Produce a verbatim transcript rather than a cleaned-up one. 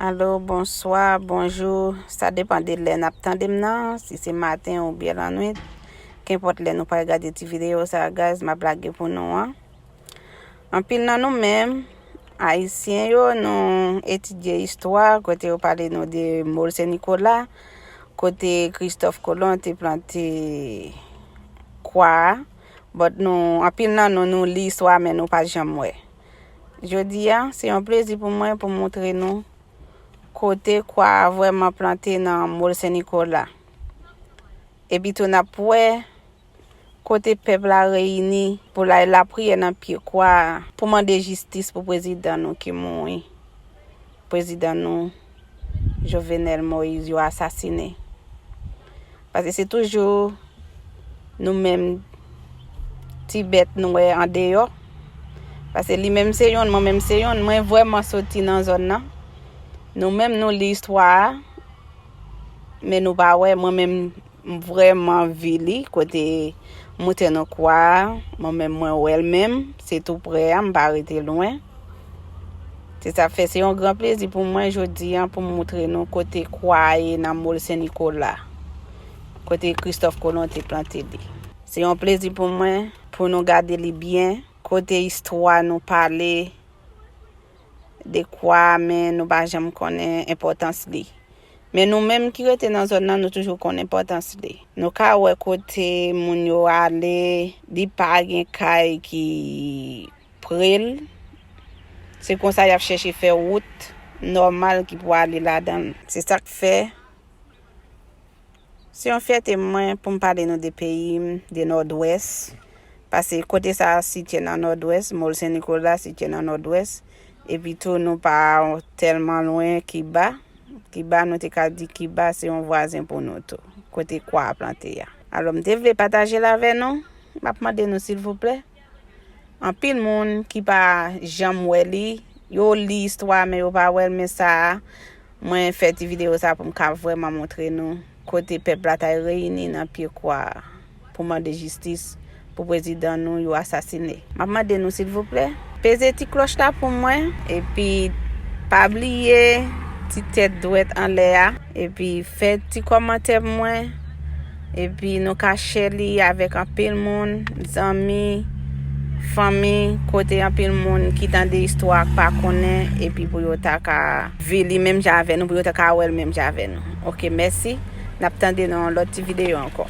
Alo, bonswa, bonjou. Sa depann de lè n ap tande m nan, si se maten oubyen lannwit. Kenpòt lè nou pral gade ti videyo sa, guys, m ap lage pou nou an. Anpil nan nou menm, Ayisyen yo, nou etidye istwa, kote yo pale nou de Mòl Sen Nikola, kote Kristòf Kolon te plante kwa a. But nou, anpil nan nou, nou li istwa, men nou pa janm wè. Jodi a, se yon plezi pou mwen pou m montre nou kote kwa a vrèman plante nan Mòl Sen Nikola. Epi tou n ap wè kote pèp la reyini pou l al lapriyè nan pye kwa a pou mande jistis pou prezidan nou ki mouri. Prezidan nou, Jovenel Moïse, yo asasine. Paske se toujou nou menm ti bèt nou wè andeyò. Paske li menm se yonn, mwen menm se yonn. Mwen vrèman soti nan zòn nan. Nou menm nou li istwa a, men nou pa wè. Mwen menm, m vrèman vi li, kote moute nan kwa a, mwen menm mwen wè l menm, se tou prè a, m pa rete lwen. Se sa k fè se yon gran plezi pou mwen jodi a pou m montre nou kote kwa a ye nan Mòl Sen Nikola, kote Kristòf Kolon te plante li. Se yon plezi pou mwen pou nou gade li byen, kote istwa nou pale de kwa a, men nou pa janm konnen enpòtans li. Men nou menm ki rete nan zòn nan, nou toujou konn enpòtans li. Nou ka wè kote moun yo ale, li pa gen kay ki pre l. Se konsa y ap chèche fè wout nòmal ki pou ale ladan l. Se sa k fè se yon fyète mwen pou m pale nou de peyi m, de Nòdwès. Paske kote sa a sitye nan Nòdwès, Mòl Sen Nikola sitye nan Nòdwès. Epi tou, nou pa tèlman lwen Kiba. Kiba, nou te ka di Kiba se yon vwazen pou nou tou, kote kwa a plante a. Alò, m te vle pataje l avè nou. M ap mande nou, silvouplè. Anpil moun ki pa janm wè li, yo li istwa, men yo pa wè l, men sa a, mwen fè ti videyo sa pou m ka vrèman montre nou kote pèp la t al reyini nan pye kwa a pou mande jistis pou prezidan nou yo asasine. M ap mande nou, silvouplè, peze ti klòch la pou mwen, epi pa bliye ti tèt dwèt anlè a, epi fè ti kòmantè pou mwen, epi nou ka share li avèk anpil moun, zanmi, fanmi, kote anpil moun ki tande istwa a pa konnen, epi pou yo ta ka vi li menm jan avè nou, pou yo ta ka wè l menm jan avè nou. Oke, mèsi. N ap tande nan yon lòt ti videyo ankò.